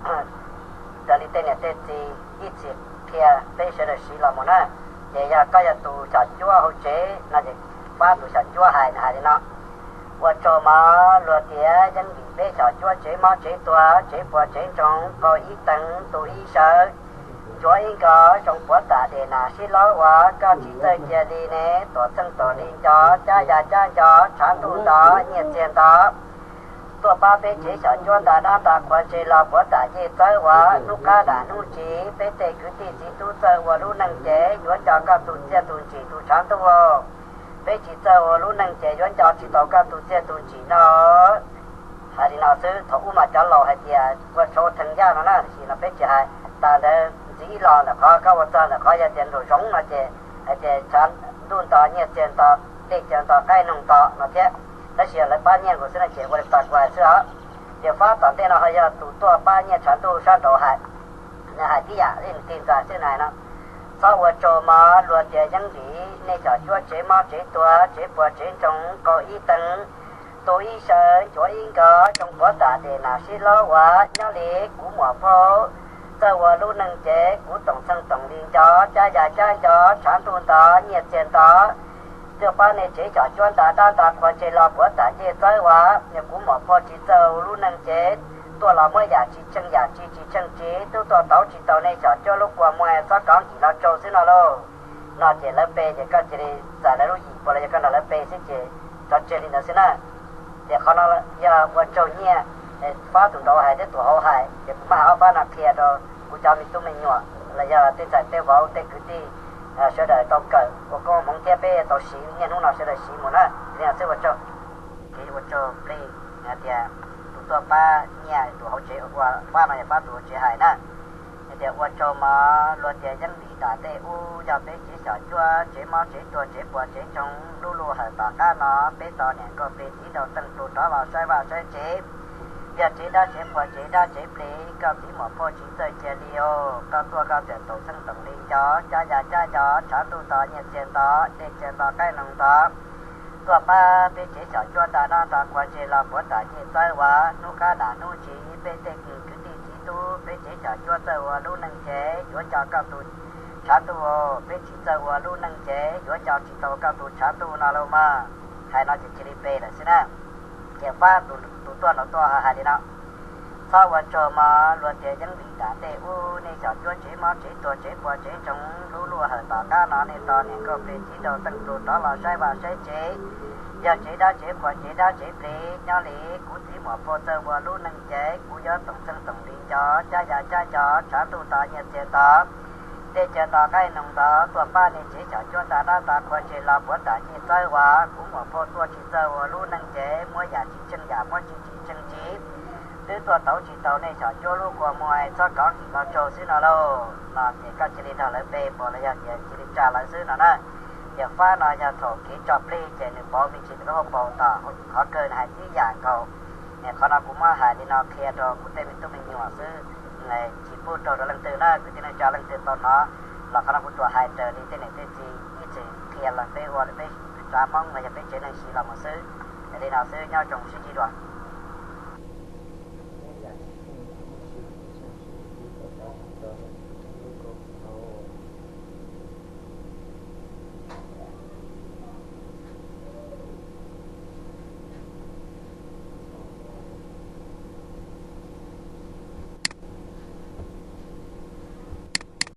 raws li tej niam tej txiv ib txhis qhia peb sawv daws siv los mus na. Ces yog koj yog tus xyom cuab hauv tsev no ces pab tus xyom cuab hais, hais li no: Ua tsaug mog, luag tias yeej vim peb xyom cuab tsev mob tsev tuag, tsev puas tsev ntsoog, qau ib teeg tu ib sawv, nchuav ib nkos, zoo puav tam des nas sib laub uas koj tsis txawj cia li ne, tuam txheej tuam li nco, cab ya cab nco, tshav ntuj nto, nyiaj txiag nto, tuaj pab peb tsev xyom cuab nta dab nta qhua ntse los puav tam yej txawb uas hnub qab dam hnub tsiv, peb tej kwv tij txiv tub txawj ua lub neej ces yuav nco koj tus txiaj tus ntsim tus tshav ntuj. Peb tsis txawj ua lub neej ces yuav nco tsis tau koj tus txiaj tus ntsim no. Hais li no xwb, thaum ub mas cov laus hais tias ua tshauv theej yaj no na, tab sis no peb tsis hais. Tas ntawd ntxiv ib los ntawm qhov koj ua txog ntawm qhov yog tias nraum zoov no ces hais tias tshav ntuj nto, nyiaj txiag nto, dej cawv nto, qaib noog nto no thiab. Tab sis yog lawv pab nyiaj nkaus xwb no ces ua li tas kuv hais xwb os. Ces fab tom ntej no ho yog tus tuaj pab nyiaj tshav ntuj sab nraud hais. Nws hais tib yam li nws tig ntxas xwb, nws hais no: Txhob ua tsaug mog, luag tias yeeb vim nej xyom cuab tsev mob tsev tuag, tsev puas tsev ntsoog, qau ib teeg tu ib sawv, nchuav ib nkos, zoo puav tam des nas sib laub uas nyob li kuv muam phauj txawj ua lub neej ces kuv toom txheej toom li nco, cab ya cab nco, tshav ntuj nto, nyiaj txiag nto, tuaj pab nej tsev xyom cuab nta dab nta qhua ntse los puav tam yej txawb uas kuv muam phauj tsis txawj ua lub neej ces tuaj los muab yam tsis tsheej yam tsis tsis tsheej tsis, twb tuaj tauv tsis tau nej xyom cuab lub kua muag, txhob kov nkim los tsaug xwb no lauj. No ces lawv pe ces koj cia li txais lawv lub yim puas los yog koj nrog lawv pe xwb ces tso tseg li ntawd xwb na. Ces qhov no yog ua tsaug nyiaj, fab tus nraud hais thiab tus hauv hais, ces kuv muab hais ob fab no qhia rau kuv cov me tub me nyuam los yog tej ntxhais tej vauv tej kwv tij sawv daws tau kawm ua koob hmoov thiab peb tau siv niaj hnub no sawv daws siv mus na. Li no xwb ua tsaug. Kev ua tsaug plig hais tias tus tuaj pab nyiaj tus hauv tsev ua fab no yog fab tus hauv tsev hais na. Hais tias ua tsaug mog, luag tias yeeb vim nram ntej ub, yog peb tsev xyom cuab tsev mob tsev tuag tsev puas tsev ntsoog, lub luj hawm tom qab no peb tos niam nkauj plig txiv nraug teej plug rov los saib vaj saib tsev. Yog tsev dab tsev qhua tsev dab tsev plig, koj txiv muam phauj tsis txawj cia li os, koj tuaj koj txawm toom txheej toom li nco, cab ya cab nco, tshav ntuj nto, nyiaj txiag nto, dej cawv nto, qaib noog nto, tuaj pab peb tsev xyom cuab nta dab nta qhua ntse los puav tam yej txawb uas hnub qab dam hnub tsiv, peb tej kwv tij txiv tub, peb tsev xyom cuab txawj ua lub neej ces yuav nco koj tus tshav ntuj, peb tsis txawj ua lub neej ces yuav nco tsis tau koj tus tshav ntuj no lauj mog. Hais no ces cia li pe lawm xwb na. Ces fab tus tuaj nraud tuaj hais li no: Txhob ua tsaug mog, luag tias yeeb vim nram ntej ub, nej xyom cuab tsev mob tsev tuag tsev puas tsev ntsoog, lub luj hawm tom qab no nej tos niam nkauj plig txiv nraug teej plug rov los saib vaj saib tsev. Yog tsev dab tsev qhua tsev dab tsev plig, nyob li kuv txiv muam phauj txawj ua lub neej ces kuv yuav toom txheej toom li nco, cab ya cab nco, tshav ntuj nto, nyiaj txiag nto, dej cawv nto, qaib noog nto, tuaj pab nej tsev xyom cuab nta dab nta qhua ntse los puav tam yej txawb uas kuv muam phauj tuaj tsis txawj ua lub neej ces muab yam tsis tsheej yam muab tsis tsis tsheej tsis, twb tuaj tauv tsis tau nej xyom cuab lub kua muag, txhob kov nkim los tsaug xwb no lauj. No ces koj cia li nrog lawv pe puas los yog tias cia li tsa lawv xwb no na. Ces fab no yog thaum kev tso plig ces nws pauv me ntsis nws lub hauv paus tom qhov kawg nws hais tib yam nkaus. Qhov no kuv muab hais li no qhia rau kuv tej me tub me nyuam xwb, tsis pub raug rau leej twg na, kwv tij neej tsa leej twg tau hnov los qhov no kuv tsuas hais raws li tej niam tej txiv ib txwm qhia los peb ua peb tsav Hmoob los yog peb tsev neeg siv los mus xwb. Li no xwb, nyob zoo sib ntsib dua.